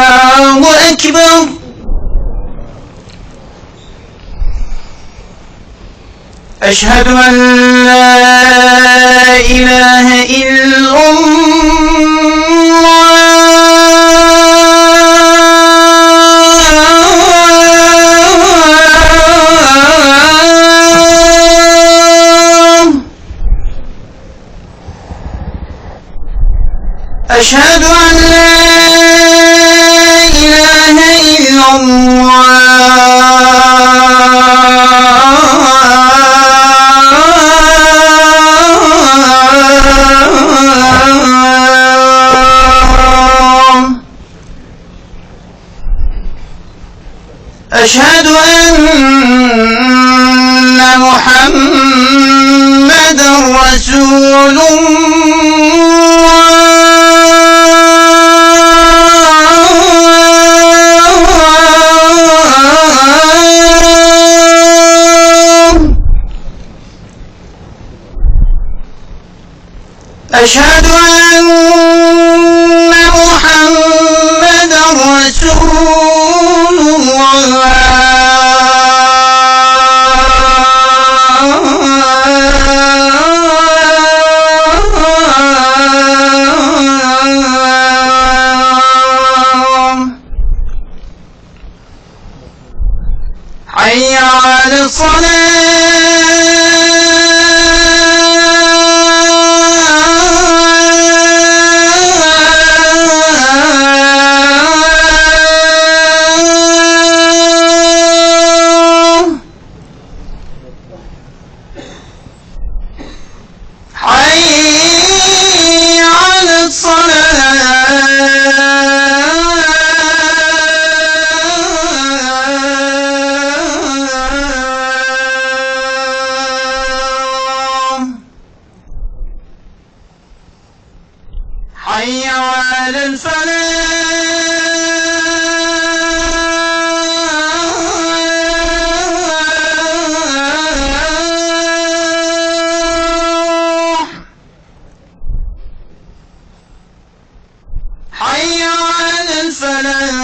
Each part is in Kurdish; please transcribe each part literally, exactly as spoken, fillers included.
الله أكبر. أشهد أن لا إله إلا الله. أشهد أن لا إله إلا الله. أشهد أن محمدا رسول الله. أشهد أن محمدا رسول الله. حي على الصلاة. حي على الصلاة. حي على الفلاح. حي على الفلاح.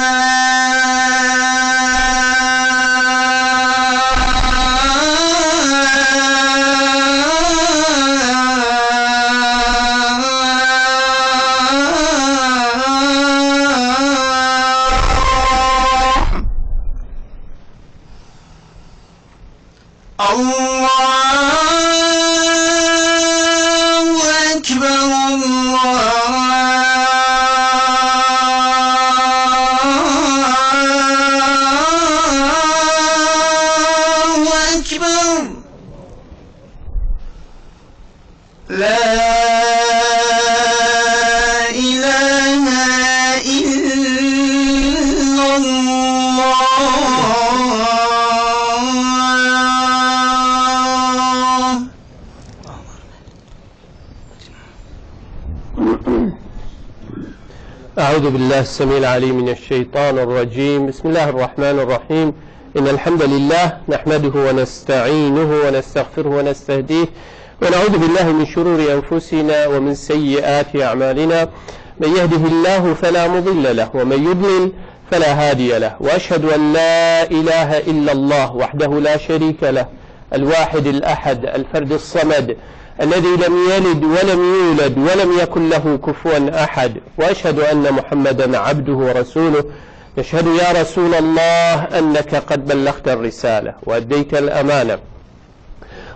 الله أكبر، الله أكبر. لا إله إلا الله. أعوذ بالله السميع العليم من الشيطان الرجيم. بسم الله الرحمن الرحيم. إن الحمد لله نحمده ونستعينه ونستغفره ونستهديه ونعوذ بالله من شرور أنفسنا ومن سيئات أعمالنا. من يهده الله فلا مضل له ومن يضلل فلا هادي له. وأشهد أن لا إله إلا الله وحده لا شريك له الواحد الأحد الفرد الصمد الذي لم يلد ولم يولد ولم يكن له كفوا أحد. وأشهد أن محمدا عبده ورسوله. نشهد يا رسول الله أنك قد بلغت الرسالة وأديت الأمانة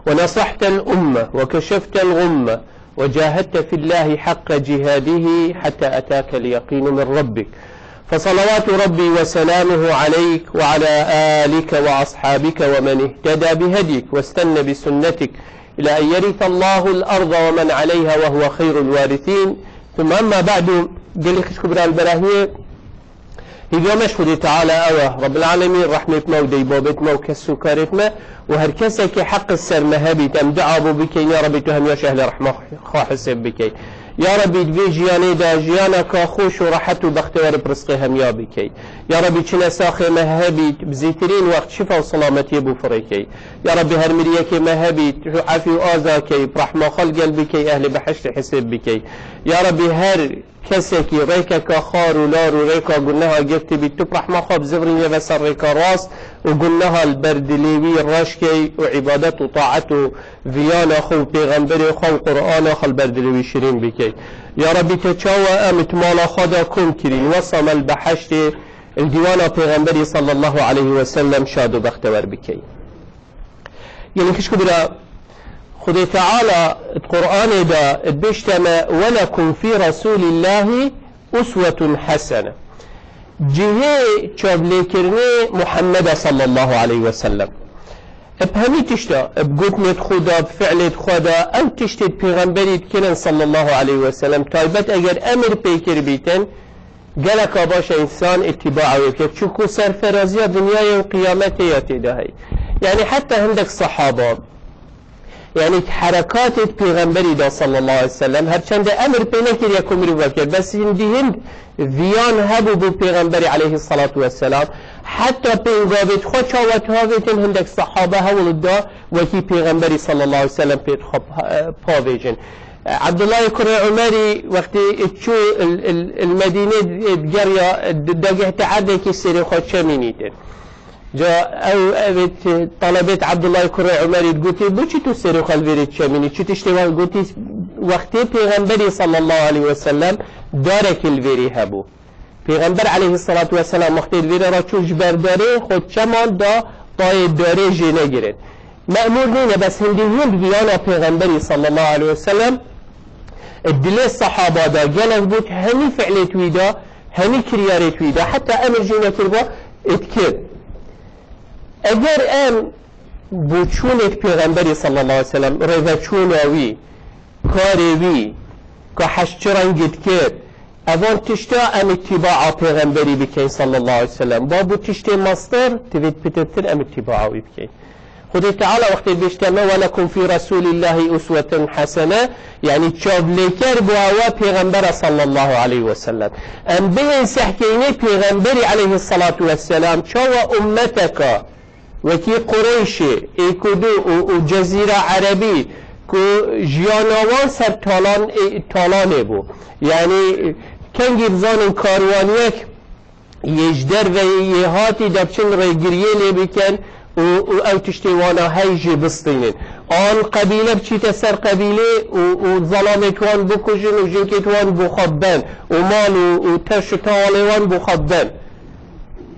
ونصحت الأمة وكشفت الغمة وجاهدت في الله حق جهاده حتى أتاك اليقين من ربك، فصلوات ربي وسلامه عليك وعلى آلك وأصحابك ومن اهتدى بهديك واستن بسنتك إلى أن يرث الله الأرض ومن عليها وهو خير الوارثين. ثم أما بعد، gelî xişk û birayê berahiyê, Hêviya me ji Xwedê Teala ew e, Rebbil Alemîn rehmêt me û deybabêt me û kes û karêt me û her kesekî heq ser me hebît, em dua bo bikeyn, ya Rebî tu hemiya ji ehlê rehma xwe hisêb bikey. Ya Rebî, di vê jiyanê de jiyaneka xweş û rehet û bextewer bi rizqê hemiya bikey. Ya Rebî, çi nesaxê me hebît, bi zêtirîn wext şifa û selametiyê bo firêkey. Ya Rebî, her miriyekê me hebît, tu efî û aza key, bi rehma xwe li gel bikey, ehlê behiştê hisêb bikey. Ya Rebî, her kesekî rêkeka xar û lar û rêka guneha girtî bît, tu bi rehma xwe bizivirîne ve ser rêka rast û guneha li ber dilê wî reş key û îbadet û taet û viyana xwe û pêxemberê xwe û Qur'ana xwe li ber dilê wî şirîn bikey. Ya Rebî, te çawa em di mala xwe de kom kirîn, wesa me li behiştê li dîwana pêxemberî sallallahu aleyhi ve sellem şad û bextewer bikey. Gelî xişk û bira, Xwedê Teala di Qur'anê de dibêjte me, "Welekum fî Resûlîllahî uswetun hesene." Cihê çavlêkirinê Muhammeda sallallahu aleyhi ve sellem. Bi hemî tişta, bi gotinê xwe de, bi fi'lê xwe de, ew tiştê pêxemberî dikirin sallallahu aleyhi ve sellem, taybet eger emir pê kiribîtin, geleka baş e însan îtîbaa wê bike. Çunku serferaziya dinyayê û qiyametê ya tê de heye. Yanî heta hindek sehaba, yanî herekatê pêxemberî de sallallahu aleyhi ve sellem, her çende emir pê nekiriye ku mirov vekir, bes hindî hind viyan hebû bo pêxemberî aleyhissalatu vesselam. Heta pêngavê xwe çawa tavêtin hindek sehaba hewl da wekî pêxemberî sallallahu aleyhi ve sellem pê xwe pa-, pavêjin. Abdullahê kurê Umerî wextê çû il, il, il Medînê digeriya, d-, dagihte erdekî serê xwe çemînîtin. Ca ew, ev ê t-, talebêt Abdullahê kurê Umerî digotî, "Boçî tu serê xwe li vêrê çemînî? Çi tiştê?" Wa gotî, "Wextê pêxemberî sallallahu aleyhi ve sellem darekî li vêrî hebû." Pêxember aleyhissalatu vesselam wextê li vêrê re çû ji ber darê xwe çeman da tayê darê jê negirin. Memûr nîne, bes hindî hûn viyana pêxemberî sallallahu aleyhi ve sellem, e, dilê sehaba da gelek bût, hemî fi'lê wî da, hemî kiryarê wî da, heta emir jê nekirba, e, dikir. Eger em boçûnê pêxemberî sallallahu aleyhi ve sellem, rêveçûna wî, karê wî, ka hej çi rengî dikir, evan tişta em îtîbaa pêxemberî bikeyn sallallahu aleyhi ve sellem. Ba bu tiştê mastir, divêt pitirtir em îtîbaa wî bikeyn. Xwedê Teala wextê bêjte me, "Welekum fî Resûlîllahî uswetun hesene", yanî çavlêker bo ewa pêxembera sallallahu aleyhi ve sellem. Em bihên sehkeynê pêxemberî aleyhissalatu vesselam, çawa ummeteka wekî Qureyşê, Êkudu û, û Cezîra Erebî ku jiyana wan ser talan, ê, talanê bû. Yanî kengî bizanin karwaniyek yê ji derveyê yê hatî de biçin rêgiriyê lê bikin û, û ew tiştê wana hey jê bistînin. An qebîle biçîte ser qebîlê û, û zelamê wan bikujin û jinkê wan bo xwe ben û mal û, û teş û tewalê wan bo xwe ben.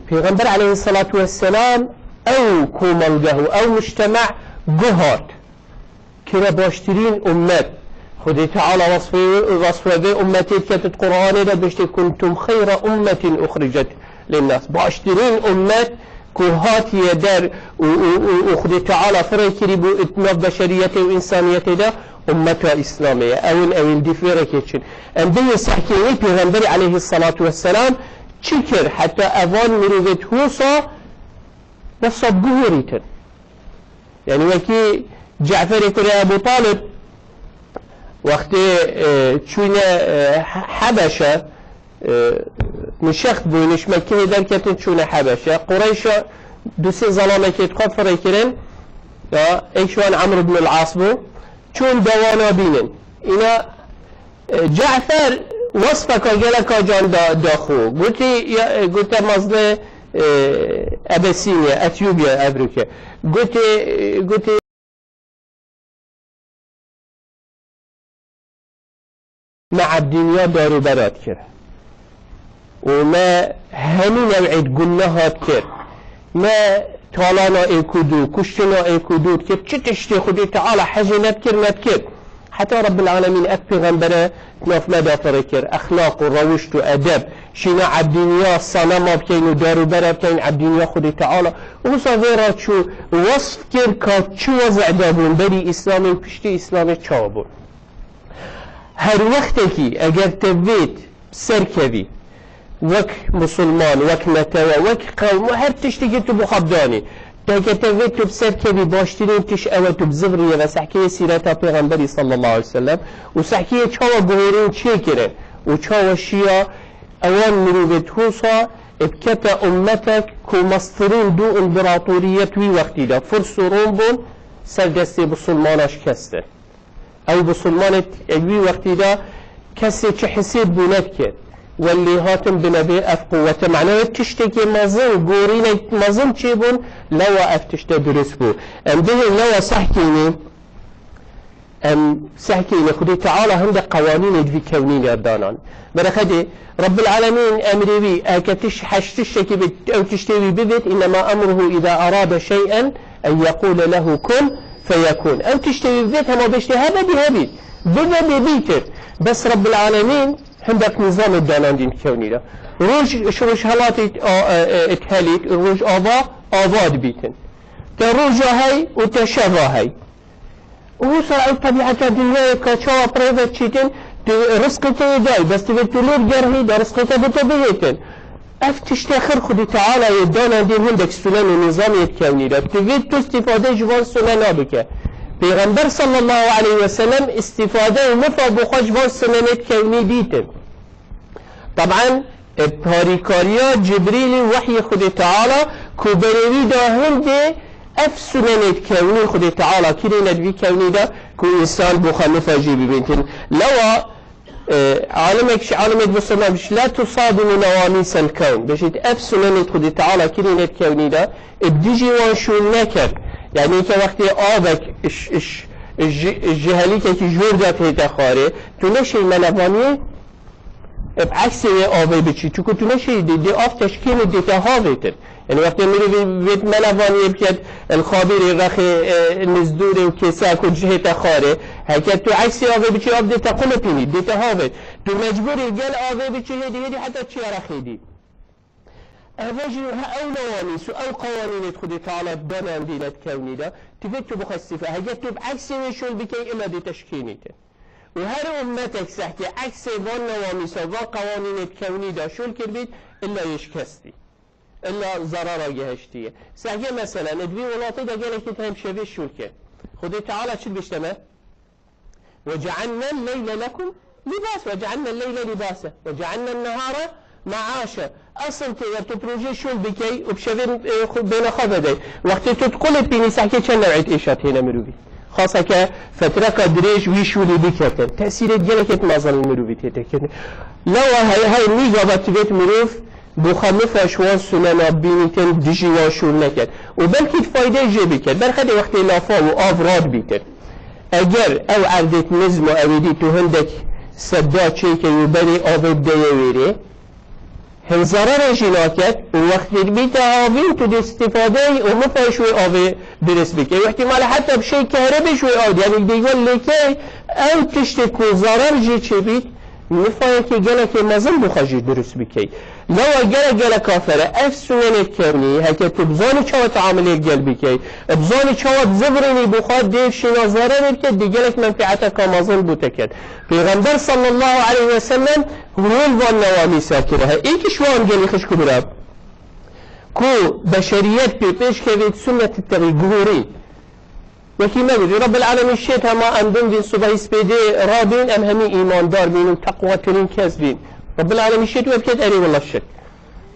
Pêxember aleyhissalatu vesselam ew komelgeh û ew mujtema guh hat. Kire baştirîn ummet. Xwedê Teala wasfê, wasfê vê ummetê dike di Qur'anê de bêjtê, "Kuntum xeyra ummetin uxricet linnas." Baştirîn ummet ku hatiye der û, û, û, û Xwedê Teala firê kirî bû di nav beşeriyetê û insaniyetê de ummeta Îslamê ye. Ew in, ew in dîf vê rêkê çin. Em bêyê sehkênî Pêxemberî aleyhissalatu vesselam çi kir heta evan mirovêt hosa wesa biguhêrîtin? Yanî wekî Ceferê kurê Ebu Talib wextê, e, çûne, e, He-, Hebeşe, e, nişext bûyne, ji Mekkeyê derketin çûne Hebeşe. Qureyşa du sê zelamekê xwe firê kirin, ya, êk ji wan Amr ibn al-As bû. Çûn dewana bînin. Îna, e, Cefer wesfeka geleka can da, da xwe. Gotî, ya, e, gote mezlê, e, Ebesîniye, Etiyopya evrûke. Gotî, e, gotî, me Ebdîniya darûbera dikir. Û me hemî new'ê guneha dikir. Me talana êk û du, kuştina êk û du dikir. Çi tiştê Xwedê Teala hejê nedikir, nedikir. Heta Rabbil Alemîn ev pêxembere di nav me de firê kir. Exlaq û rewişt û edeb. Şîna Ebdîniya sanema bikeyn û darûbera bikeyn Ebdîniya Xwedê Teala. Û wisa vê re çû wesf kir ka çi wez'e de bûn berî Îslamê û piştî Îslamê çawa bûn. Her wextekî eger te vêt serkevî, wek misilman, wek netewe, wek qewm, her tiştekî tu bi xwe bidanî, Heke te vê tu bi ser kevî baştirîn tişt ew e tu bi zivriyê ve sehkeyê sîreta Pêxemberî sallallahu aleyhi ve sellem û sehkeyê çawa guhorîn çêkirin û çawa şiya ewan mirûvê Tusa ê bikete ummetek ku mestirîn du împeratoriyet wî wextî de Firs û Rom bûn ser destê bisilmana şikestin. Ew bisilmanê wî wextî de kesê çi hisêb bû nedike. Welê hatin binebê ev quwete. Mane ev tiştekê mezin, gorînek mezin çêbûn, lewa ev tişte durust bû. Em bihên lewa sehkînî, em sehkînî Xwedê Teala hinde qewanînê di vî kewnî de danan. Bereqedê Rabbil Alemîn emrê wî, eke tiş-, heş tiştekî bi ew tiştê wî bibêt, "Innema emruhu iza arade şey'en en yekule lehu kun feyekun." Ew tiştê wî bibêt, hema bêştê hebe dî hebît. Bibe dê bîtir. Bes Rabbil Alemîn hindek nîzamê danandîn kewnî de. Roj, ji rojhelatê, a, e, e, dihelît, rojava, ava dibîtin. Te roja hey û te şeva hey. Û wisa ew tebîeta dinyayê ka çawa bi rê ve çîtin, tu rizqê te yê dayî, bes tu vê tu lê digerhî, de rizqê te bi te bihêtin. Ev tiştê xir Xwedî Teala yê danandîn hindek sunen û nîzamê yê kewnî de. Tu vê tu îstîfade ji van sunena bike. Pêxember sallallahu aleyhi ve sellem îstîfade û mifa bi xwe ji van sunenê kewnî dîtin. Taban, e, parîkariya Cibrîlî wehyê Xwedê Teala ku berê wî da hindê ev sunenê kewnî Xwedê Teala kirîne di vî kewnî de ku însan bo xwe mifa jî bibîntin. Lewa, e, alimek ji alimêk bisilman bî, "La tusadimu newamîsel kewn." Bêjît, ev sunenê Xwedê Teala kirîne di kewnî de, e, bi dijî wan şûl neket. Yanî ke wextê avek ji, ji, ji, ji helîkekî jor de tête xwarê, tu neşêy melevaniyê, e, bi eksê wê avê biçî. Çunku tu neşêy dê, dê av teşkînê dê te havêtin. Yanî wextê mirovî vêt melevaniyê biket, el xabîrê rexê, e, nizdûrê û kêsa ku cihê te xwarê. Heke tu eksê avê biçî, av dê te qulipînî, dê te havêt. Tu mecbûrî gel avê biçî, hêdî hêdî heta çiya rexê dî. Eve jî he ew lewamîs û ew qewanînê Xwedê Teala danandîne di kewnî de. Tu vê tu bixwe îstîfa. Heke tu bi eksê wê şûl bikey, îla dê te şikênîtin. Û her ummetek sehkê eksê van lewamîsa, van qewanînê di kewnî de şûl kiribît, îla yê şikestî. Îla zerara gihiştiye. Sehkê meselen, di vî welatê de gelekî te hem şevê şûl kir. Xwedê Teala çi dibêjte me? "Ve cealnel leyle lekum libas, ve cealnel leyle libase, ve cealnen nehare meaşe." Esil tê wer tu rojê şûl bikey û bi şevê, e, xwe bêne xwe vedey. Wextê tu diqulê pînî sehkê çend new'ê êşa têne mirovî. Xaseke fetreka dirêj wî şûlî biketin. Tesîrê gelekê mezin li mirovî tê tekirin. Lewa hey, hey nîgava tivêt mirov bo xwe mifa ji wan sunena bînîtin, dijî wan şûl neket. Û belkî faydeyê jê biket. Berxedê wextê lafa û av radbîtin. Eger ew erdêt nizm û ewêdî tu hindek sedda çêkey û berê avê bideyê wêrê, hin zererê jî naket û wextê dibîte avîn tu dê îstîfadeyî û mifa ji wê avê dirist bikey. Û îhtîmal e heta bi şey kehrebê ji wê av, yanî dê wê lêkey ew tiştê ku zerer jê çêbît, mifayekê gelekê mezin bo xwe jî dirust bikey. Lewa gelek gelek kafere ev suwenê kewnî, heke tu bizanî çawa teamilê gel bikey, bizanî çawa zivirînî bo xwe dê şîna zererê bike, dê gelek menfîeteka mezin bo te ket. Pêxember sallallahu aleyhi ve sellem rol van newamîsa kirihe. Êk ji wan gelî xişk û bira ku beşeriyet pê pêş kevê sunnet tevî guhorî. Wekî me gotî, Rabbil Alemîn şêt hema em bimvîn subahî spêdê rabîn, em hemî îmandar bîn û teqwatirîn kes bîn. Rabbil Alemîn şêt we biket, erê wela şit.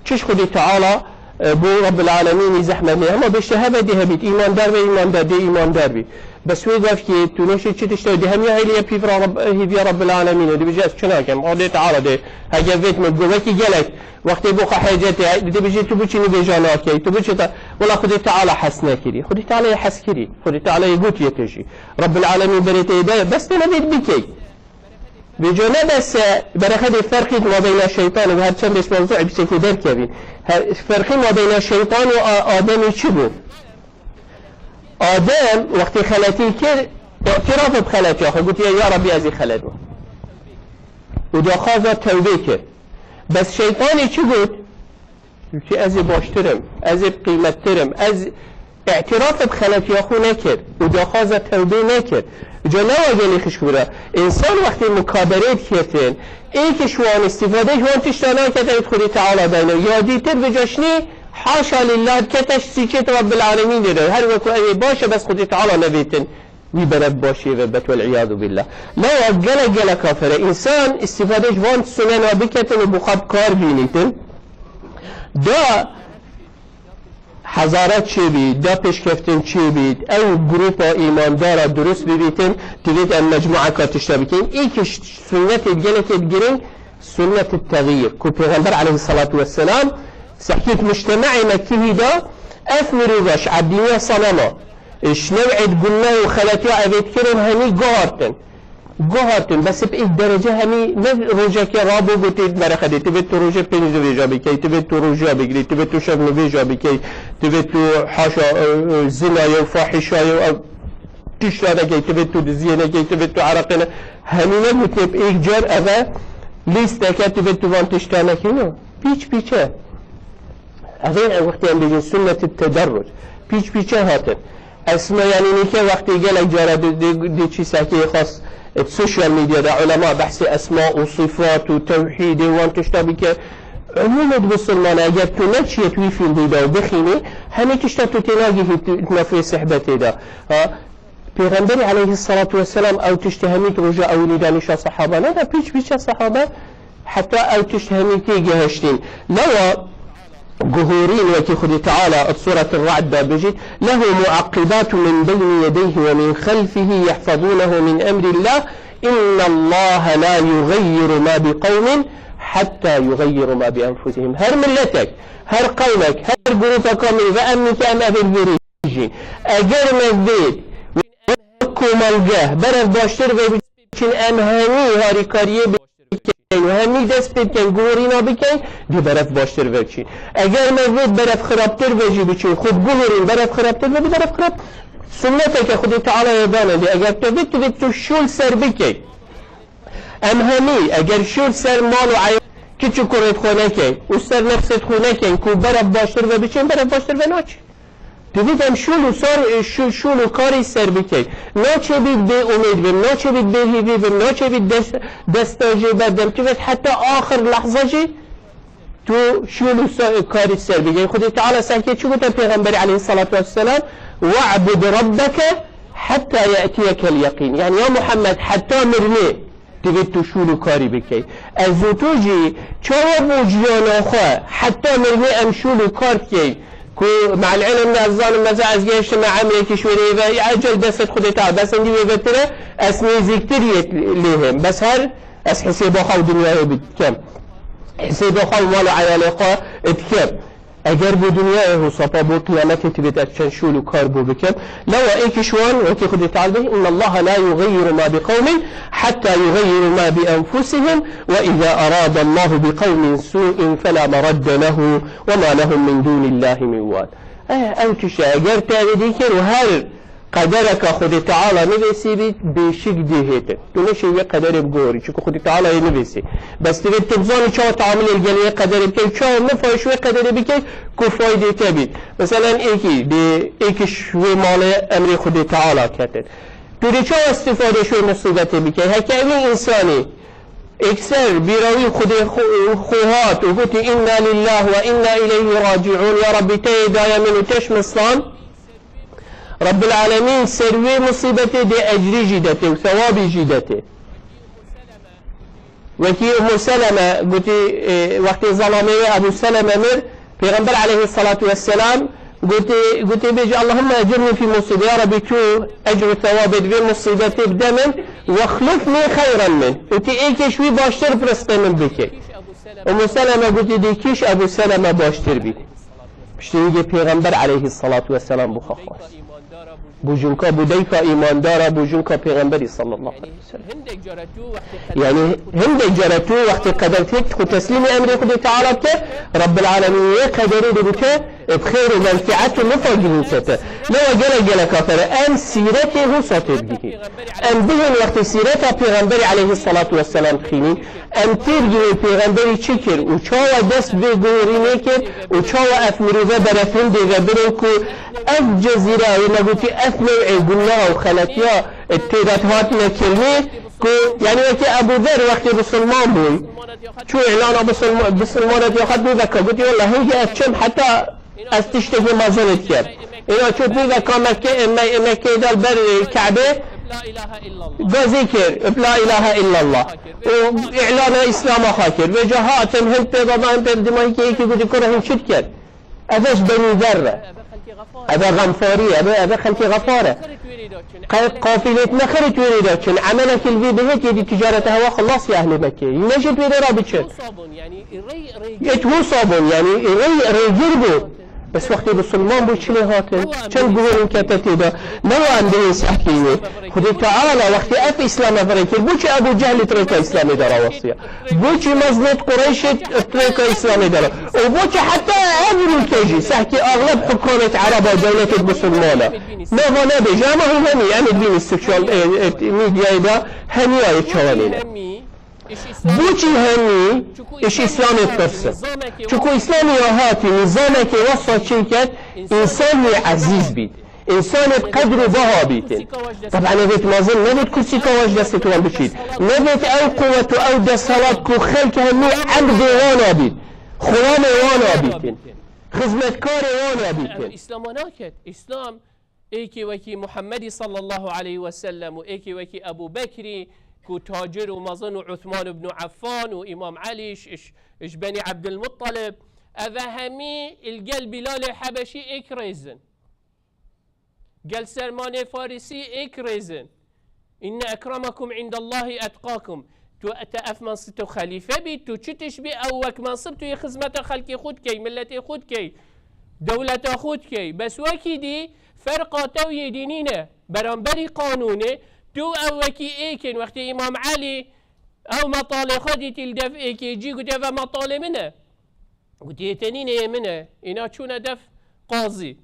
Çiş Xwedî Teala, e, bo Rabbil Alemînî zehmet nê. Hema bêşte hebe dê hebît, îmandar ve îmandar, dê îmandar bî. Bes wê gavkê tu neşê çi tişte, dê hemiya hêliye pîvra Rab-, hêviya Rabbil Alemînê. Dibêje ez çi nakem, Xwedê Teala dê. Hege vêt min go wekî gelek. Wextê bo xwe hecetê, dibêjê tu biçî nivêja nakey, tu biçî ta-, wela Xwedê Teala hes nekirî. Xwedê Teala yê hes kirî. Xwedê Teala yê gotiye te jî. Rabbil Alemîn berê te yê daye, bes te nevêt bikey. Vêca ne bes e, bereqedê ferqî mabeyna şeytan û her çend bêş mewzû ê piçekê derkevîn. Her, ferqî mabeyna şeytan û a-, Ademî çi bû? Adem wextê xeletî kir, îtiraf bi xeletiya xwe, gotiye, "Ya Rabbî, ez ê xelet bûm." Û daxwaza tewbê kir. Bes şeytanî çi got? Gotiye, "Ez ê baştir im, ez ê qîmettir im, ez." Îtiraf bi xeletiya xwe nekir û daxwaza tewbê nekir. Ca lewa gelî xişk bira. Însan wextê mukaberê dikirtin, êk ji wan îstîfade ji wan tişta nake, ew Xwedê Teala dayne. Ya dîtir bi ceşnî Haşa lillah, kete sîçet Rabbil Alemînê de. Her wekû ew ê baş e, bes Xwedê Teala nevêtin wî berev başiyê ve bet, wel iyadu billah. Lawa gelek gelek kafir e. Însan îstîfade ji van sunena biketin û bi xwe bi kar bînîtin. Da hezaret çêbît, da pêşkeftin çêbît, ew grupa îmandara durust bibîtin, divêt em mecmueka tişta bikin. Êk ji sunnetê gelekê giring, sunnet texyir. Ku Pêxember aleyhissalatu vesselam sehkît mujtemeê Mekkî hî da, ev mirova ji ebdîniya senema, ji new'ê guneh û xeletiya evê dikirin, hemî guhartin. Guhartin, bes bi êk derece hemî ne rojekê rabo gotê merexedê, divê tu rojê pênc nivêja bikey, divê tu roja bigirî, divê tu şev nivêja bikey, divê tu haşa, e, e, zinaye û fahîşaye û ev tişta nekey, divê tu diziyê nekey, divê tu ereqê ne. Hemî ne gotê bi êk car eve lîsteke divê tu van tişta nekey, no. Pîç pîç e. Evê wextê em bêjin sunnet tedarruc. Pîç pîçe hatin. Esma, yanî nîke wextê gelek cara di, di, di çîsekê xas, e, social media de ulema behsê esma û sifat û tewhîdê wan tişta bike. Umûmê di bisilmane eger tu neçiyê tu wî fîldî de û bixînî, hemî tişta tu tênagihî tu, nafê sehbetê de. Ha? Pêxemberî aleyhissalatu vesselam ew tiştê hemî di roja ewilî de nîşa sehaba neda, pîç pîçe sehaba heta ew tişt hemî tê gehiştîn. Lewa guhorîn wekî Xwedê Teala di Suret Ra'd de bijît, "Lehu mu'aqibatun min beyni yedeyhi ve min xelfihi yehfazunehu min emrillah, innallaha la yugayyiru ma bi qewmin hatta yugayyiru ma bi enfusihim." Her milletek, her qewmek, her grûpeka min ve em nîke em ev ê li vêrê jîn. Eger me vê komelgeh berev baştir ve biçin, em hemî harîkariyê bikin û hemî dest pê bikin, guhorîna bikin, dê berev baştir ve biçin. Eger me vê berev xirabtir ve jî biçin, xwe guhorîn berev xirabtir ve, bi berev xirab. Sunneteke Xwedê Teala ye dane dê. Eger tu vê, tu vê tu şûl ser bikey. Em hemî, eger şûl ser mal û eyal, kiç û kurêt xwe nekeyn û ser nefsêt xwe nekeyn ku berev baştir ve biçin, berev baştir ve naçin. Divê em şûl û sar, şû-, şûl û karî ser bikey. Naçe bît bê umêd bim, naçe bît bê hîvî bim, naçe bît dest, desta jê berdem. Tu vêt heta axir lehza jî tu şûl û sa-, karî ser bikey. Xwedê Teala sehkê çi gote Pêxemberî aleyhissalatu vesselam? "Ve'bud rabbeke hetta ye'tiyekel yeqîn." Yani ya Muhammed, heta mirinê divê tu şûl û karî bikey. Ez û tu jî çawa bo jiyana xwe heta mirinê em şûl û kar dikey? Ku me'el ilm ne, ez zanim, mesela ez gehiştime emrêkî ji wêrê ve, ya ecel dest Xwedê Teala, bes hindî wê ve tire, ez nêzîktir yê lê hêm. Bes her ez hisêba xwe û dinyayê bikem. Hisêba xwe û mal û eyalê xwe dikem. Eger bo dinyayê hosapa bo qiyametê divêt ez çend şûl û kar bo bikem. Lewa êk ji wan, wekî Xwedê Teala bê, "Innallaha la yugayyiru ma bi qewmin hatta yugayyiru ma bi enfusihim ve iza aradallahu bi qewmin su'in fela meradde lehu ve ma lehum min dunillahi min wal." Eh, ew tişt e, eger te vê dî kir û her qedereka Xwedê Teala nivêsî bît, bêşik dê hêtin. Tu neşê wê qederê bigorî, çunku Xwedê Teala yê nivêsî. Bes divê tu bizanî çawa teamilê li gel wê qederê bikey, çawa mifayş wê qederê bikey, ku faydê te bît. Meselen êkî, dê êkî ji wê malê emrê Xwedê Teala ketin. Tu dê çawa îstîfade ji wê musîbetê bikey? Heke evî însanî êkser bîra wî Xwedê xwe, xwe hat û gotî, "Inna lillah ve inna ileyhi raciun." Ya Rabbî, te yê daye min û te ji min sand. Rabbil Alemîn ser wê musîbetê dê ecrî jî detê û sewabî jî detê. Wekî Ummu Seleme gotî, e, wextê zelamê wê Ebu Seleme mir, Pêxember aleyhissalatu vesselam gotê, gotê bêje, "Allahümme ecirni fî musîbe." Ya Rabbî, tu ecr û sewabê di vê musîbetê bide min, "Wexlufni xeyran min." Û tu êkê ji wî baştir firistê min bike. Ummu Seleme gotî, "Dê kî ji Ebu Seleme baştir bî?" Piştî wî Pêxember aleyhissalatu vesselam bo xwe xwest. Bû jinka, bû dayika îmandara, bû jinka Pêxemberî sallallahu aleyhi ve sellem. Yani hindek cara tu wextê qeder têk xwe teslîmê emrê Xwedê Teala bike, Rabbil Alemîn wê qederê dê bike, e, bi xêr û menfeet û nifa gihîn te. Lewa gelek gelek kafir e. Em sîretê Hûsa tê bigihîn. Em bihên wextê sîreta Pêxemberî aleyhissalatu vesselam dixînîn. Em têr gihê Pêxemberî çi kir û çawa dest vê guhorînê kir û çawa ev mirove berefin dê ve birin ku ev cezîre, wê me gotî, ev new'ê guneha û xeletiya tê de hatine kirinê ku, yani wekî Ebû Zer wextê bisilman bûy, çû îlana bisilma-, bisilmanet ya xwe dû veke, gotî, "Wela hingî ez çim heta Ez tiştekî mezin dikim. Îna çû pêveka Mekke, Me-, Mekkeyê de li ber Ke'bê gazî kir, bi la ilahe illallah. Û îlana Îslama xwe kir. Vêca hatin hin pê de, hin pê dimahî keyekî gotî, kura hîn çi dikin? Eve ji Benî Zer e. Eve xemfarî, eve, eve xelkê Xefar e. Qe-, qafîlêt nexirî tu wêrê de çin. Emelekî li vî bihêt yê dî ticarete hewa xilas ya ehlê Mekkê. Yî ne jê tu wêrê re biçin. Yê tu wisa bûn, yanî rê-, rêgir bû. Bes wextê bisilman bû çi lê hatin? Çend guherên kete tê de. Ne wa em dihê sehkî wê. Xwedê Teala wextê ev Îslam ev rê kir, bo çi Ebû Cehlî trêka Îslamê de rawestiya? Bo çi mezlêt Qureyşê trêka Îslamê de ra-, û bo çi heta ev rûke jî sehkî axleb hukamêt Ereba dewletêt bisilmana? Nava nebêje, ama hûn hemî, em ê dibînin sosyal, e, e, medyayê de hemî ayê çawanê ne. Bo çi hemî ji Îslamê ditirsin? Çunku Îslamê ya hatî nîzamekê wesa çêket, însan wê ezîz bît. Însanê qedr û baha bîtin. Teban evêt mezin nevêt kursîka we ji destê wan biçît. Nevêt ew quwet û ew desthilat ku xelk hemî emdê wana bît. Xulamê wana bîtin. Xizmetkarê wana bîtin. Îslama naket. Îslam êkê wekî Muhammedî sallallahu aleyhi ve sellem û êkê wekî Ebû Bekrî ku tacir û mezin û Uthman ibn Affan û Îmam Elî ş-, ş-, ji benî Ebdilmuttalib, eve hemî li gel Bîlalê Hebeşî êk rêzin. Gel Selmanê Farîsî êk rêzin. Inne ekremekum indallahî etqakum. Tu te ev mensib, tu xelîfe bî, tu çi tişt bî, ew wek mensib tu yê xizmeta xelkê xwe dikey, miletê xwe dikey, dewleta xwe dikey. Bes wekî dî ferqa te û yê dî nîne. Beramberî qanûnê, tu ew wekî êk in. Wextê Îmam Elî ew metalê xwe dîtî li dev êkê cî, gotiye, ve metalê min e. Gotiye, te nîne, yê min e. Îna çûne dev qazî.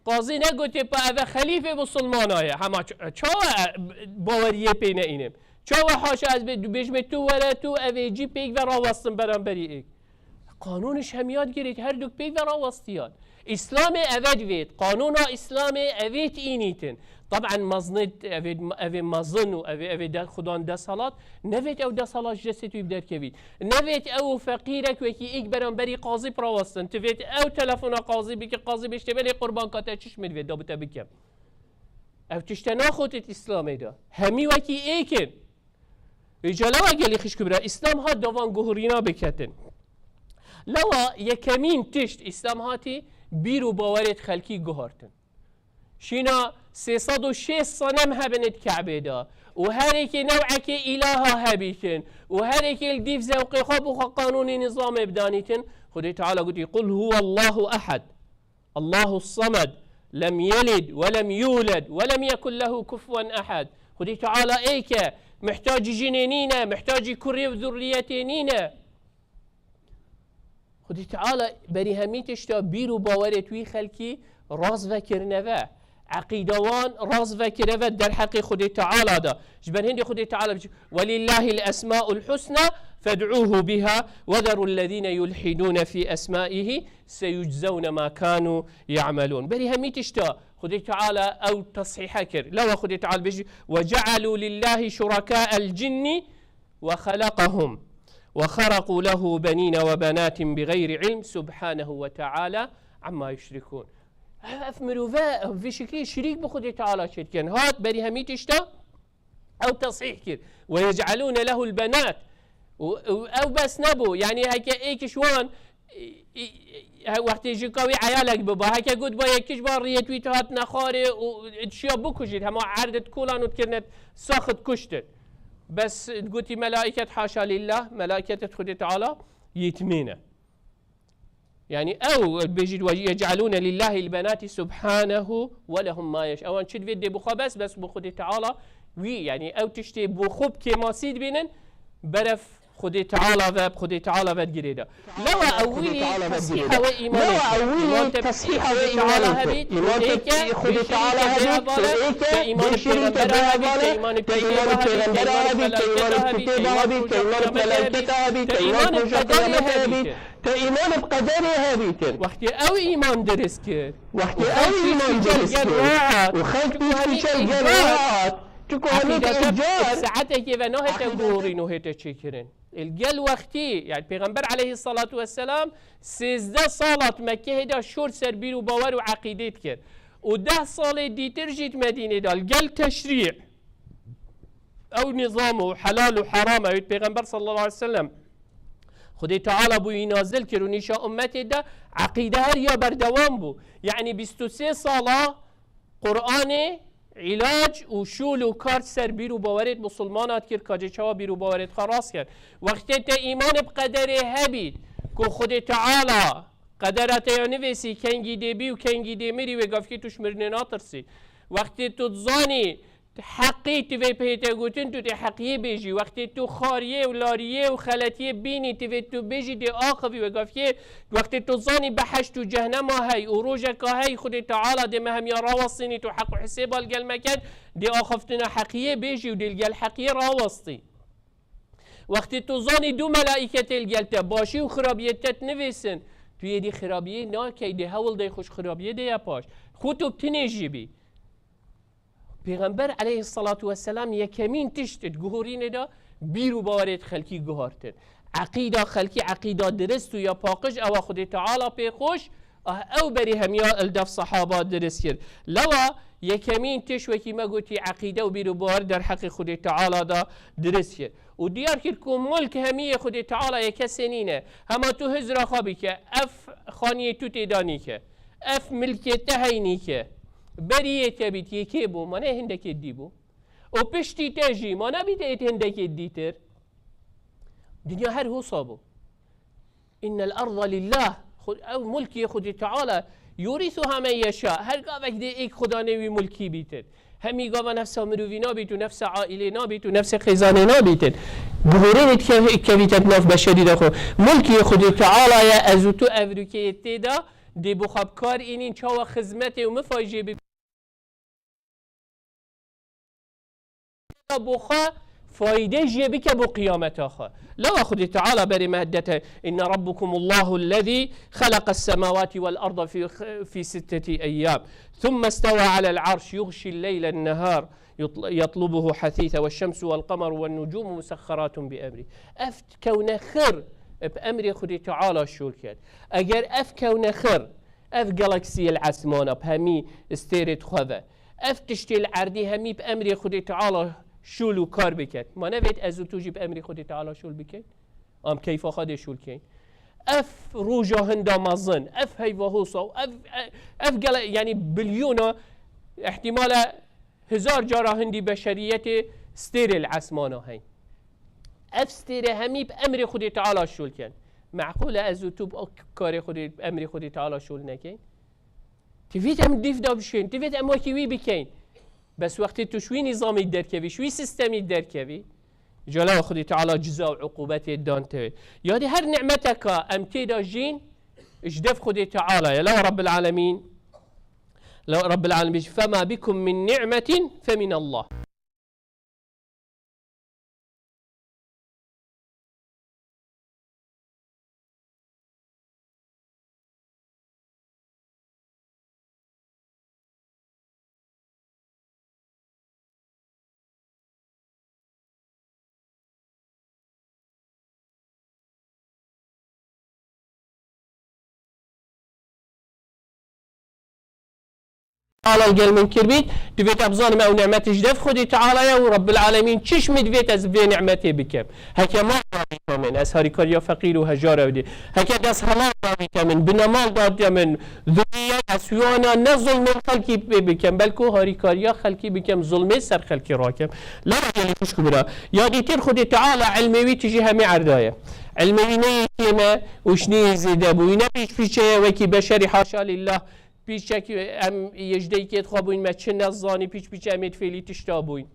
Qazî negotiye, pa eve xelîfê bisilmana ye. Hema ç-, çawa, e, baweriyê pê neînim? Çawa haşa ez bê-, bêjmê tu were, tu evê cî pêk ve rawestin beramberî êk? Qanûn ji hemiya digirêt, her duk pêk ve rawestiyan. Îslamê eve divêt, qanûna Îslamê evêt înîtin. Taban meznê, evê, evê mezin û evê, evê de, xudan desthilat, nevêt ew desthilat ji destê tu bi derkevît. Nevêt ew feqîrek wekî êk beramberî qazî bi rawestin. Tivêt ew telefona qazî bike, qazî bêjte, belê qurbanka te çi ji min divêt, da bi te bikim. Ew tişte naxotit Îslamê de. Hemî wekî êk in. Îca lewa gelî xişk û bira, Îslam hat da van guhurîna biketin. Lewa yekemîn tişt Îslam hatî bîr û bawerêt xelkî guhartin. Şîna sê sed û şêst senem hebinit Ke'bê de û her êkê new'ekê îlaha hebîtin û her êkê li dîv zewqê xwe bo xwe qanûnê nîzamê bidanîtin. Xwedê Teala gotî, "Qul huwallahu ehad. Allahu samed. Lem yelid ve lem yuled ve lem yekun lehu kufuwen ehad." Xwedê Teala êk e, mihtacî jinê nîne, mihtacî kurê û zurriyetê nîne. Xwedî Teala berî hemî tişta bîr û bawerêt wî xelkî rast vekirine ve. Eqîda wan rast vekire ve derheqê Xwedê Teala de. Ji ber hindê Xwedê Teala bêjî, "Welillahil esmaul husna fed'uhu biha ve zerul lezîne yulhidûne fî esmaihi seyuczewne ma kanu ya'melûn." Berî hemî tişta Xwedê Teala ew tesîhe kir. Lewa Xwedê Teala bêjî, "Ve cealû lillahi şurekâ'el cinni ve xelaqahum ve xeraqû lehu benîne ve benâtin bi xeyrî ilm subhanehu ve teala amma yuşrikûn." Ev, ev mirove, ev vî şiklî şirîk bi Xwedê Teala çêdikin. Hat berî hemî tişta ew tesîh kir. "Ve yec'alûne lehul benât." Û, û ew bes nebû. Yanî heke êk ji wan, î, î, he, wextê jî ka wî eyalek biba. Heke got ba yek ji wan riyet wî dihat nexwarê û dişiya bikujît. Hema erdit kolan û dikirine saxit kuştin. Bes gotî melaîket, haşa lillah, melaîket Xwedê Teala yetmê ne. Yanî ew bêjît, "Ve yec'alûne lillahil benâti subhanehu ve lehum ma yeş." Ewan çi divê dê bi xwe bes, bes bi Xwedê Teala wî, yanî ew tiştê bo xwe bi kêmasî dibînin, berev Xwedê Teala ve, bi Xwedê Teala ve digirê de. Lewa ewilî tesîha we îmanê kir. Îman te bi Xwedê Teala hebît, êke, Xwedê Teala hebît, êke, bêşirîn te bêhevale, te îmanê pêxembera hebît, te îmanê kitêba hebît, te îmanê melaîketa hebît, te îmanê qederê hebît. Te îman bi qederê hebîtin. Wextê ew îman dirist kir. Wextê ew îman dirist kir. Û xelk pîs û çel gel rahat. Çunku hemî îcar. Saetekê ve nahête guhorîn û hête çêkirin. Li gel wextî, yani Pêxember aleyhissalatu vesselam sêzdeh sala di Mekkehê de şor ser bîr û bawer û eqîdê dikir. Û deh salê dîtir jî di Medînê de li gel teşrî, ew nizam û helal û heram, ew Pêxember sallallahu aleyhi ve sellem Xwedê Teala bûyî nazil kir û nîşa ummetê de eqîde her ya berdewam bû. Yani bîst û sê sala Qur'anê îlac û şûl û kar ser bîr û bawerêt Musulmana dikir, ka cê çawa bîr û bawerêt xwe rast ken. Wextê te îman bi qederê hebît, ku Xwedê Teala qedera te ya nivêsî, kengî dê bî û kengî dê mirî, wê gavkê tu ji mirinê natirsî. Wextê tu dizanî heqî tivê pê te gotin, tu dê heqiyê bêjî. Wextê tu xariyê û lariyê û xeletiyê bînî, tivê tu bêjî, dê axivî, wê gavkê. Wextê tu zanî behişt û cehnema hey û rojeka hey Xwedê Teala dê me hemiya rawestînî, tu heq û hisêba li gel me ket, dê axiftina heqiyê bêjî û dê li gel heqiyê rawestî. Wextê tu zanî du melaîketê li gel te, başî û xirabiyê te dinivîsin, tu yê dî xirabiyê nakey, dê hewl dey xwe ji xirabiyê dê ye paş. Xwe tu bi tinê jî bî. Pêxember aleyhissalatu vesselam yekemîn tişt di guhorînê de bîr û bawerê di xelkî guhartin. Eqîda xelkî, eqîda dirist û ya paqij, ewa Xwedê Teala pê xweş, ah, ew berî hemiya li def sehaba dirist kir. Lewa yekemîn tişt, wekî me gotî, eqîde û bîr û bawer derheqê Xwedê Teala de dirist kir. Û diyar kir ku mulk hemî yê Xwedê Teala ye, kesê nîne. Hema tu hizra xwe bike, ev xaniyê tu tê de nîke. Ev milkê te hey nîke. Berî yê te bît, yekê bû, ma ne hindekê dî bû. Û piştî te jî, ma nebît êt hindekê dîtir. Dinya her hosa bû. Innel arda lillah. Xwe-, ew mulkê Xwedê Teala, yurîsuha men yeşa. Her gavek dê êk Xweda nê wî mulkî bîtin. Hemî gava nefsa mirovî nabît û nefsa aîlê nabît û nefsa xêzanê nabîtin. Guhorê nêt ke-, kevîte di nav beşerî de xwe. Mulkê Xwedê Teala ye, ez û tu evrûkê yê tê de dê bo xwe bi kar înîn, çawa xizmetê û mifayjê bi bo xwe fayde jê bike bo qiyameta xwe. Lewa Xwedê Teala berê me hedete, inne rabbukumullahu ellezî xeleqes semawati vel arda fî, fî sitteti eyyam. Thumme istewa alel arş yuxşil leylen nehar. Yutl-, yatlubuhu hasîsa ve şemsu vel qamaru ven nucumu musexxeratun bi emrî. Ev kewne xir bi emrê Xwedê Teala şûl ket. Eger ev kewne xir, ev galaksiyê li esmana bi hemî stêrê dixwe ve, ev tiştê li erdî hemî bi emrê Xwedê Teala şûl û kar biket, ma nevêt ez û tu jî bi emrê Xwedê Teala şûl bikin? Em keyfa xwe dê şûl keyn. Ev roja hinda mezin, ev heyva hosa û ev, ev, ev gele, yani bilyona, ihtimale hezar cara hindî beşeriyetê stêrê li esmana heyn. Ev stêrê hemî bi emrê Xwedê Teala şûl ken. Meqûl e ez û tu bi karê Xwedê, emrê Xwedê Teala şûl nekeyn? Divêt em dîv de bişên, divêt em wekî wî bikeyn. Bes wextê tu ji wî nîzamî derkevî, ji wî sîstemî derkevî, ca lewa Xwedê Teala ciza û uqûbetê dan tevê. Yadî her nimeteka em tê de jîn, ji dev Xwedê Teala ye. Lewa Rabbil Alemîn, lewa Rabbil Alemîn, fema bikum min ni'metin feminallah. Teala li gel min kiribît, divêt em bizanim ew nimetê ji dev Xwedê Teala ye û Rabbil Alemîn çi ji min divêt ez vê nimetê bikim. Heke mal davîte min, ez harîkariya feqîr û hejar ew dê. Heke dest helal davîte min, binemal dadiye min, zuriyet ez wana ne zulmên xelkî pê bikim, belku harîkariya xelkî bikim, zulmê ser xelkî rakim. Lewa gelî xwişk û bira. Ya dîtir Xwedê Teala ilmê wî tijî hemî erda ye. Ilmê wî ne yê kêm e û ji nê yê zêde bû. Wî ne pîç pîçe ye wekî beşerî, haşa lillah. Pîçekî em yê ji deykê dixwe bûyn, me çi nezanî, pîç pîç em ê di fêlî tişta bûyn.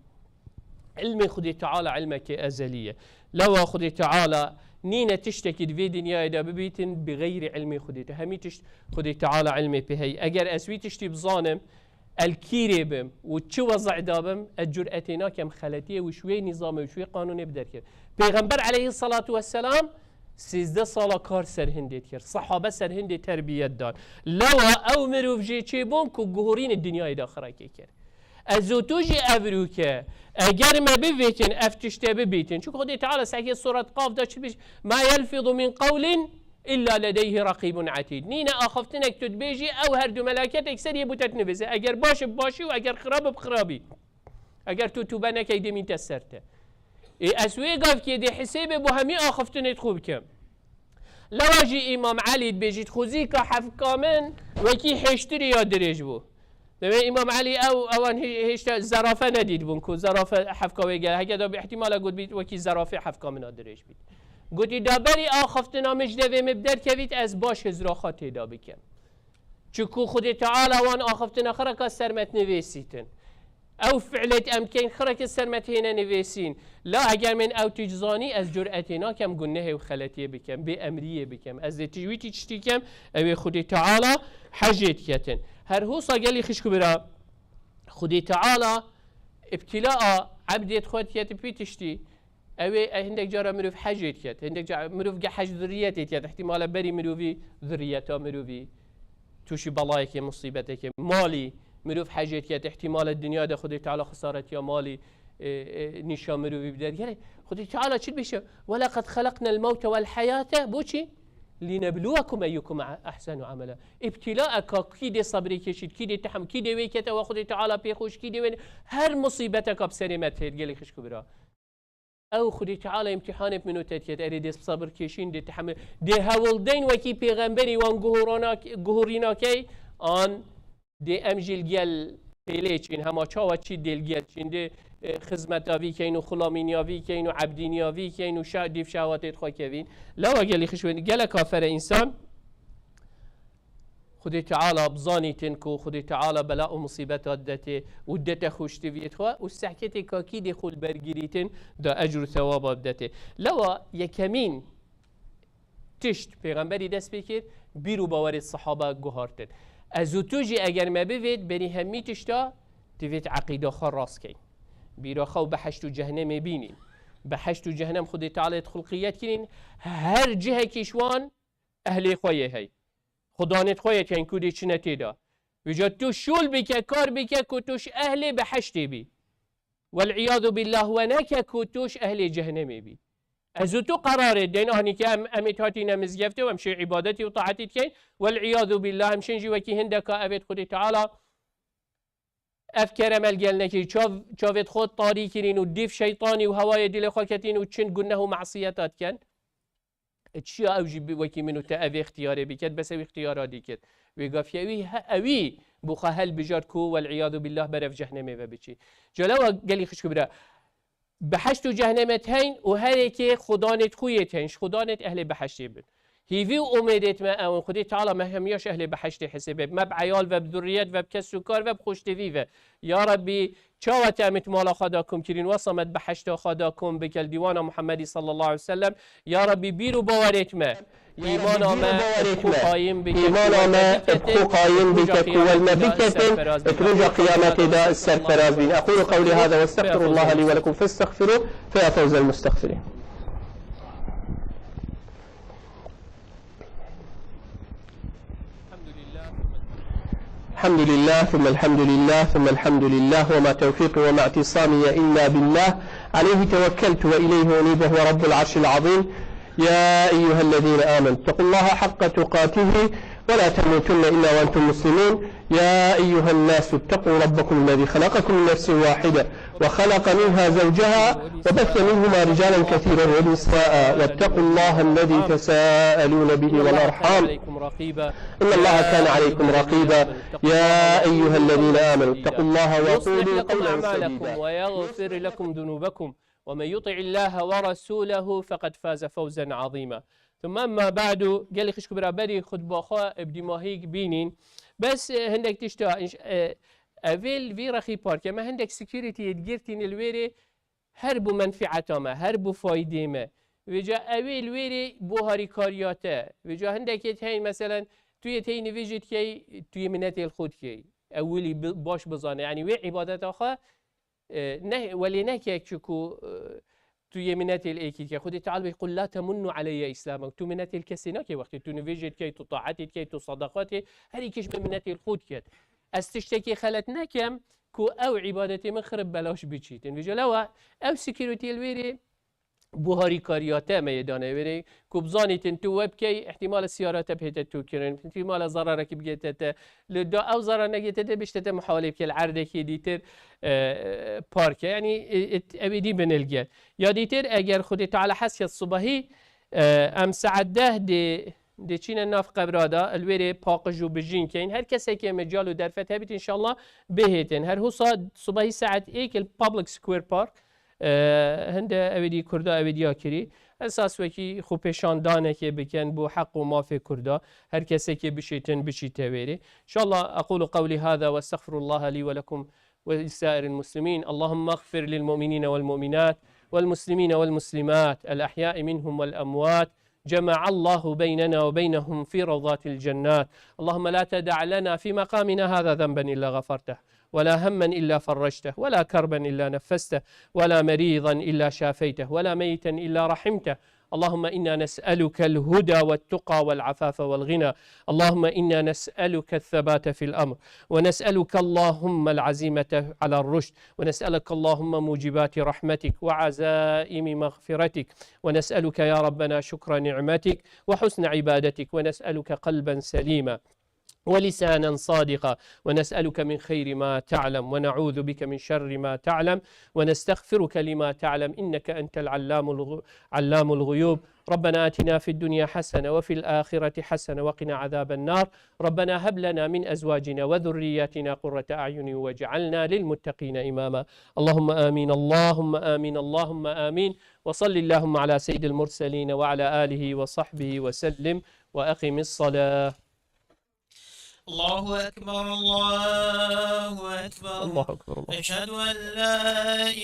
Ilmê Xwedê Teala ilmekê ezelî ye. Lewa Xwedê Teala nîne tiştekî di vê dinyayê de bibîtin bi xeyrî ilmê Xwedê te. Hemî tişt Xwedê Teala ilmê pê heye. Eger ez wî tiştî bizanim, el kîrê bim û çi wezî'da bim, ez curetê nakem xeletiyê û ji wê nîzamê û ji wê qanûnê bi derkevim. Pêxember aleyhisselatu vesselam sêzdeh sala kar ser hindê dikir. Sehabe ser hindê terbiyet dan. Lewa ew mirov jê çêbûn ku guhorînê dinyayê de xirekê kir. Ez û tu jî ev rûke. Eger me bivêtin, ev tişte bibîtin. Çunku Xwedê Teala sehkê Suret Qaf de çi bî? "Ma yelfizu min qewlin illa ledeyhi raqîbun etîd." Nîne axiftinek tu dibêjî, ew her du melaketek ser yê bû te dinivîse. Eger baş bi başî û eger xirab bi xirabî. Eger tu tûbe nekey, dê mîn te ser te. Ê, ez wê gavkê dê hisêbê bo hemî axiftinê xwe bikim. Lewa jî Îmam Elî dibêjît, xuzîka hefka min wekî hêştirî ya dirêj bû. Dibê Îmam Elî ew, ewan hê-, hêşta zerafe nedît bûn ku zerafe hefka wê gel. Heke da bi ihtimala got bît, wekî zerafê hefka min a dirêj bît. Gotî, da berî axiftina min ji devê min bi derkevît, ez baş hizra xwe têda bikim. Çiku Xwedê Teala wan axiftina xireka sermet nivêsîtin. Ew fi'lêt em kên xireke sermet hêne nivêsîn. La eger min ew tîc zanî, ez curetê nakem gunehê û xeletiyê bikem, bê emriyê bikem. Ez dê tîc wî tî tiştî kem, ew ê Xwedê Teala hejê diketin. Her hosa gelî xişk bira, Xwedê Teala îbtîlaa ebdêt xwe diketin pî tiştî. Ew ê, e, hindek cara mirov hecê diket, hindek ca-, mirov ge hec zurriyetê diket. Îhtîmale berî mirovî zurriyeta mirovî tûşî belayekê, musîbetekê. Malî mirov hecê diket. Îhtîmale dinya de Xwedê Teala xisaretiya malî, e, e, nîşa mirovî bide. Gelê Xwedê Teala çi dibêje? "Welaqad xelaqnel mewte wel heyate." Bo çi? "Linebluwekum eyyukum a-, ehsenu amela." Îbtîlaeka kî dê sebrê kêşît, kî dê tehem-, kî dê wê kete we Xwedê Teala pê xweş, kî dê wê ne-, her musîbeteka bi serê me têt gelê xişk û bira. Ew Xwedê Teala îmtîhanê bi min û te diket, erê dê bi sebir kêşîn, dê tehemil, dê hewldeyn wekî pêxemberî wan guhorana-, guhorîna key, an dê em jî li gel pêlê çîn, hema çawa çî dê li gel çîn, dê, e, xizmeta vî keyn û xulamîniya vî keyn û ebdîniya vî keyn û şe-, dîv şehwatê xwe kevîn. Lewa gelî xişwên, gelek afere însan, Xwedê Teala bizanîtin ku Xwedê Teala bela û musîbeta didetê û didete xweştiviyê xwe û sehketê kakî dê xwe li ber girîtin da ecr û thewaba bidetê. Lewa yekemîn tişt Pêxemberî dest pê kir, bîr û bawerê sehaba guhartin. Ez û tu jî eger me bivêt, berî hemî tişta divêt eqîda xwe rast keyn. Bîra xwe û behişt û cehnemê bînîn. Behişt û cehnem Xwedê Teala yê xulqiyet kirîn, her cihekî ji wan ehlê xwe yê hey. Xudanêt xwe yê tên ku dê çine tê de. Vêca tu şûl bike, kar bike ku tu ji ehlê behiştê bî. Wel iyadu billah we neke ku tu ji ehlê cehnemê bî. Ez û tu qerarê dên anî ke em, em ê hatîne mizgeftê û em şê îbadetî û taetî dikeyn. Wel iyadu billah em şên jî wekî hindeka evêt Xwedê Teala ev kerem el gel nekirî, çav-, çavêt xwe tarî kirîn û dîv şeytanî û hewayê dilê xwe ketîn û çin guneh û mesiyeta dikin. E, çiya ew jî bi-, wekî min û te ev ê ixtiyarê biket, bes ew ixtiyara dîket. Wê gafiye wî he-, ewî bo xwe helbijart ku wel iyadu billah berev cehnemê ve biçî. Calewa gelî xişk bira. Behişt û cehnemet heyn û her êkê xudanêt xwe yêt heyn, ji xudanêt ehlê behiştê bin. Hîvî û umêdêt me ew in, Xwedê Teala me hemiya ji ehlê behiştê hesêbe. Me bi eyal ve, bi zurriyet ve, bi kes û kar ve, bi xweştivî ve. Ya Rebbî, çawa te em ê di mala xwe de kom kirîn, wesa me di behişta xwe de kom bike, li dîwana Muhemmedî sallallahu aleyhi ve sellem. Ya Rebbî, bîr û bawerêt me. Îmana me bi xwe qayîm bike, îmana me bi xwe qayîm bike ku wel me biketin, di roja qiyametê de serferaz bîn. Ekûlu qewlî hada ve estexfirullaha lî ve lekum festexfiruh fe ya fewzel mustexfirîn. الحمد لله ثم الحمد لله ثم الحمد لله وما توفيقي وما اعتصامي إلا بالله عليه توكلت وإليه أنيب وهو رب العرش العظيم. يا أيها الذين آمنوا اتقوا الله حق تقاته ولا تموتن إلا وأنتم مسلمون. يا أيها الناس اتقوا ربكم الذي خلقكم من نفس واحدة وخلق منها زوجها وبث منهما رجالا كثيرا ونساء واتقوا الله الذي تساءلون به والأرحام إن الله كان عليكم رقيبا. يا أيها الذين آمنوا اتقوا الله وقولوا قولا سديدا. ويغفر لكم ذنوبكم ومن يطع الله ورسوله فقد فاز فوزا عظيما. ثم أما بعد، gelî xişk û biraberî xutba xwe bi dîmahî bînîn. Bes, e, hindek tişta, e, evêl vî rexî parke me hindek security yê digirtîn li wêrê her bo menfieta me, her bo faydê me. Vêca ew ê li wêrê bo harîkariya te. Vêca hindekê heyî, meselen, tu yê tey nivêjê dikey, tu yê minetê li xwe dikey. Ew wilî bi-, baş bizane. Yanî wê îbadeta xwe, e, ne, welê neke çiku, e, tu yê minetê li êkî dikey. Xwedê Teala bê, "Qul la temunnu aleyye islamakum." Tu minetê li kesê nake wextê tu nivêjê dikey, tu taetê dikey, tu sadaqatê, her êkî ji min minetê li xwe diket. Ez tiştekê xelet nekem, ku ew îbadetê min xirib belaş biçîtin. Vêca lewa ew security li wêrê buharîkariya te me yê dane wêrê, ku bizanîtin tu we bikey, îhtîmal e siyara te bihête tu kirin, îhtîmal e zararekî bigête te, li da ew zarar negête te, bişte te muhawelê bike li erdekê dîtir, e, parke. Yanî, e, e, ew êdî binilge. Ya dîtir, eger Xwedê Teala hes ke sibahî, e, em saet deh dê, dê çîne nav qebra da, li wêrê paqij û bijîn keyin. Her kesekê mecal û derfet hebît, înşallah, bihêtin. Her husa sibahî saet êk li Public Square Park, e, hinde ew êdî Kurda ew êdî ya kirî. Esas wekî xwepêşandanekê bikin bo heq û mafê Kurda. Her kesekê bişêtin, biçîte wêrê. İnşallah, أقول قولي هذا وأستغفر الله لي ولكم ولسائر المسلمين. اللهم اغفر للمؤمنين والمؤمنات والمسلمين والمسلمات الأحياء منهم والأموات. جمع الله بيننا وبينهم في روضات الجنات. اللهم لا تدع لنا في مقامنا هذا ذنبا إلا غفرته، ولا هما إلا فرجته، ولا كربا إلا نفسته، ولا مريضا إلا شافيته، ولا ميتا إلا رحمته. اللهم إنا نسألك الهدى والتقى والعفاف والغنى. اللهم إنا نسألك الثبات في الأمر، ونسألك اللهم العزيمة على الرشد، ونسألك اللهم موجبات رحمتك وعزائم مغفرتك، ونسألك يا ربنا شكر نعمتك وحسن عبادتك، ونسألك قلبا سليما ولسانا صادقا، ونسألك من خير ما تعلم، ونعوذ بك من شر ما تعلم، ونستغفرك لما تعلم، إنك أنت العلام الغ-، علام الغيوب. ربنا آتنا في الدنيا حسنة وفي الآخرة حسنة وقنا عذاب النار. ربنا هب لنا من أزواجنا وذرياتنا قرة أعين واجعلنا للمتقين إماما. اللهم آمين، اللهم آمين، اللهم آمين. وصل اللهم على سيد المرسلين وعلى آله وصحبه وسلم. وأقم الصلاة. الله أكبر، الله أكبر. الله أكبر، الله. أشهد أن لا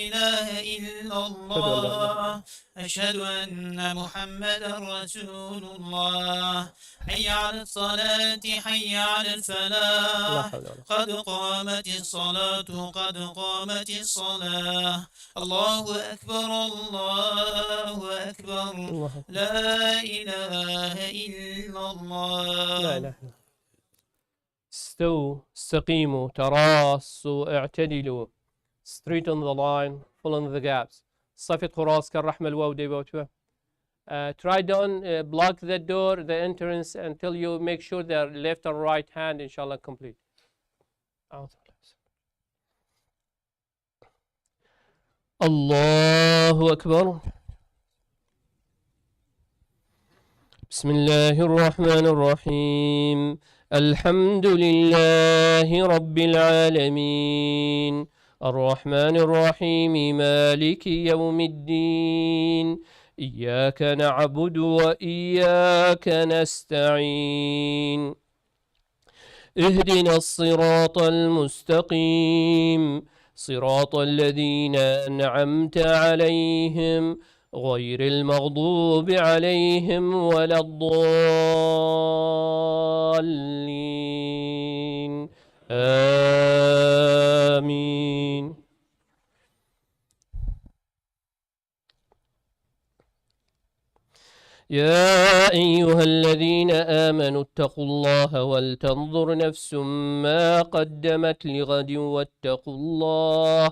إله إلا الله. أشهد أن محمدا رسول الله. حي على الصلاة، حي على الفلاح. لا حول ولا قوة. قد قامت الصلاة، قد قامت الصلاة. الله أكبر، الله أكبر. الله أكبر. لا إله إلا الله. لا إله إلا الله. استووا، استقيموا، تراصوا، اعتدلوا. Straighten the line, fill in the gaps. صفت خراس كالرحمة الواو دي بوتوه. Uh, try don't, uh, block the door, the entrance, until you make sure the left or right hand, إن شاء الله, complete. أعوذ بالله. الله أكبر. بسم الله الرحمن الرحيم. الحمد لله رب العالمين. الرحمن الرحيم. مالك يوم الدين. إياك نعبد وإياك نستعين. اهدنا الصراط المستقيم، صراط الذين أنعمت عليهم، غير المغضوب عليهم ولا الضالين. آمين. يا أيها الذين آمنوا اتقوا الله ولتنظر نفس ما قدمت لغد واتقوا الله،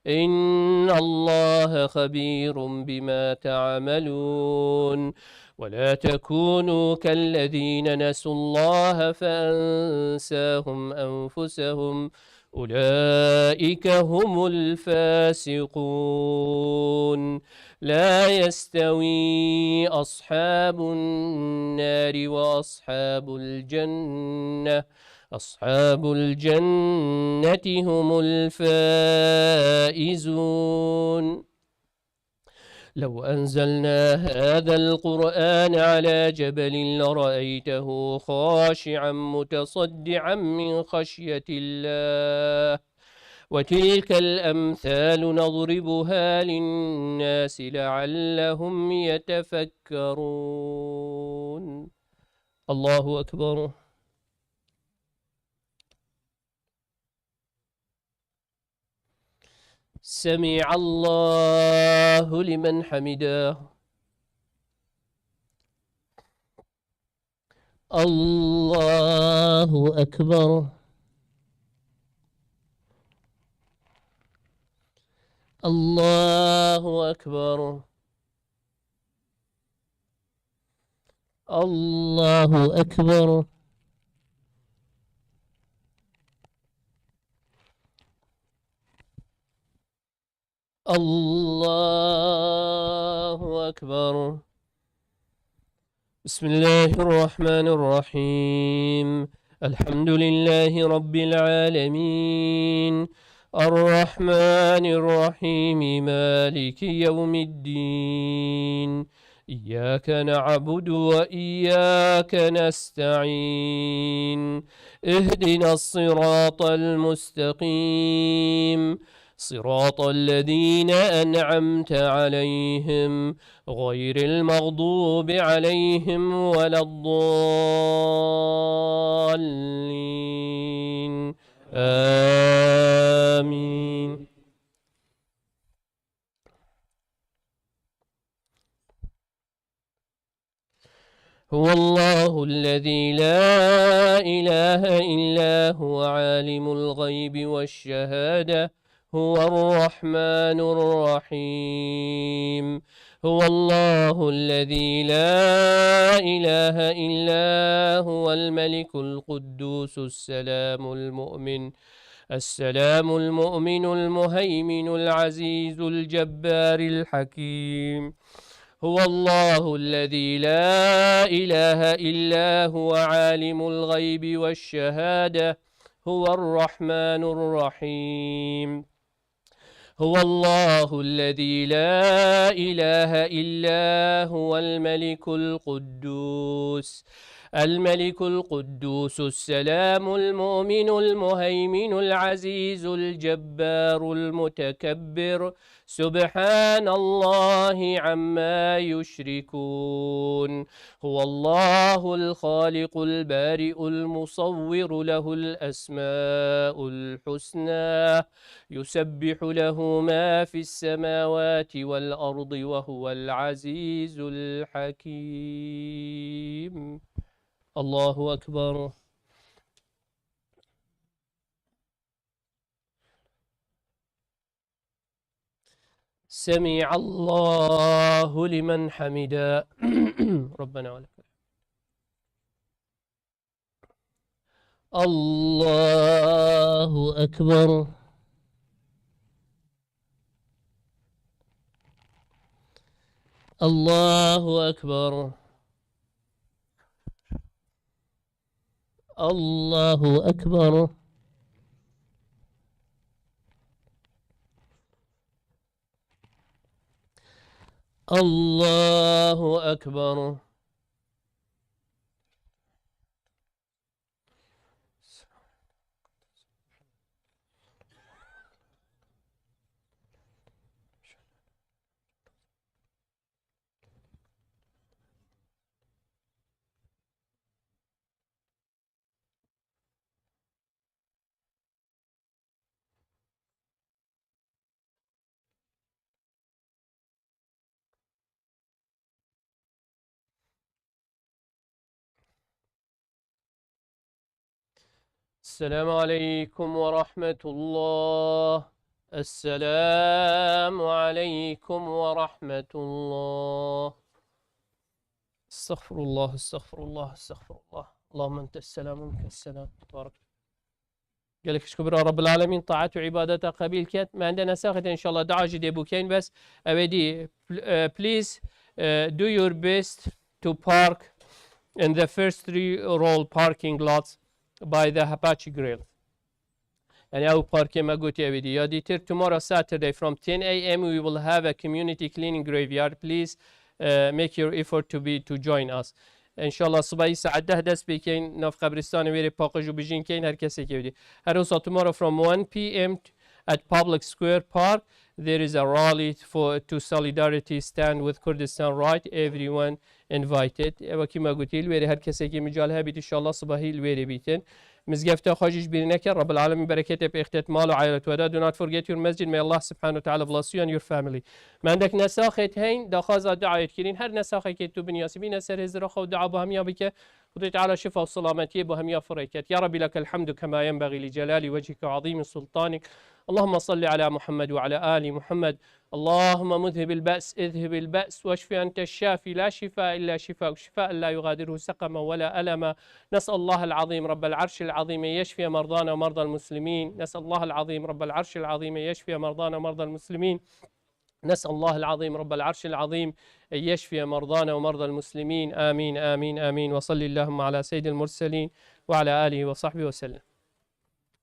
إن الله خبير بما تعملون. ولا تكونوا كالذين نسوا الله فأنساهم أنفسهم، أولئك هم الفاسقون. لا يستوي أصحاب النار وأصحاب الجنة، أصحاب الجنة هم الفائزون. لو أنزلنا هذا القرآن على جبل لرأيته خاشعا متصدعا من خشية الله، وتلك الأمثال نضربها للناس لعلهم يتفكرون. الله أكبر. سمع الله لمن حمده. الله أكبر. الله أكبر. الله أكبر. الله أكبر. بسم الله الرحمن الرحيم. الحمد لله رب العالمين. الرحمن الرحيم. مالك يوم الدين. إياك نعبد وإياك نستعين. اهدنا الصراط المستقيم. صراط الذين أنعمت عليهم غير المغضوب عليهم ولا الضالين. آمين. هو الله الذي لا إله إلا هو عالم الغيب والشهادة هو الرحمن الرحيم. هو الله الذي لا إله إلا هو الملك القدوس السلام المؤمن، السلام المؤمن المهيمن العزيز الجبار الحكيم. هو الله الذي لا إله إلا هو عالم الغيب والشهادة هو الرحمن الرحيم. هو الله الذي لا إله إلا هو الملك القدوس، الملك القدوس السلام المؤمن المهيمن العزيز الجبار المتكبر، سبحان الله عما يشركون. هو الله الخالق البارئ المصور له الأسماء الحسنى. يسبح له ما في السماوات والأرض وهو العزيز الحكيم. الله أكبر. سمع الله لمن حمده. ربنا ولك الحمد. الله أكبر. الله أكبر. الله أكبر. الله أكبر. السلام عليكم ورحمة الله. السلام عليكم ورحمة الله. استغفر الله، استغفر الله، استغفر الله. اللهم أنت السلام ومنك السلام. تبارك. Gelek şükür Rabbil Alemin, taat û îbadeta qebîl ket. Me hende nesaxê te înşallah dua jî dê bûkeyn, bes ew ê dî, pl-, eh, please, eh, do your best to park in the first three roll parking lots by the Apache Grill. Yani ew parkê me gotî ew ê dî. Ya dîtir, tomorrow Saturday from ten a m we will have a community cleaning graveyard. Please, eh, make your effort to be, to join us. Înşallah sibahî saet deh dest pê keyn, nav qebristanê wêrê paqij û bijîn keyn, her kesekê wî dî. Her wisa tomorrow from one p m at Public Square Park, there is a rally for, to solidarity stand with Kurdistan Right. Everyone invited. E, wekî me gotî, li wêrê her kesekî mical hebît, înşallah sibahî li wêrê bîtin. Mizgefta xwe jî ji bîr neke. Rabbil Alemin bereketê bi êxtê te mal û aîlet we de. Do not forget your masjid. May Allah subhanahu wa ta'ala bless you and your family. Me hindek nesaxê te heyn, daxwaza duayê dikirîn. Her nesaxekê tu binyasî bîne ser hêzira xwe û dua bo hemiya bike. Xwedê Teala şifa û selametiyê bo hemiya firê ket. Ya Rabbi, lekel hamdu kema yenbagî li celali wechika ve azîmi sultanik. Allahümme salli ala Muhammed ve ala ali Muhammed. Allahümme muzhibil be's, izhibil be's, veşfi ente şafi, la şifa illa şifa, şifa la yugadiru sekama ve la elema. Nes'allaha el-azîm Rabbel arşil azîm en yeşfiye merdana ve merdal muslimin. Nes'allaha el-azîm Rabbel arşil azîm en yeşfiye merdana ve merdal muslimin. نسأل الله العظيم رب العرش العظيم أن يشفي مرضانا ومرضى المسلمين. آمين، آمين، آمين. وصل اللهم على سيد المرسلين وعلى آله وصحبه وسلم.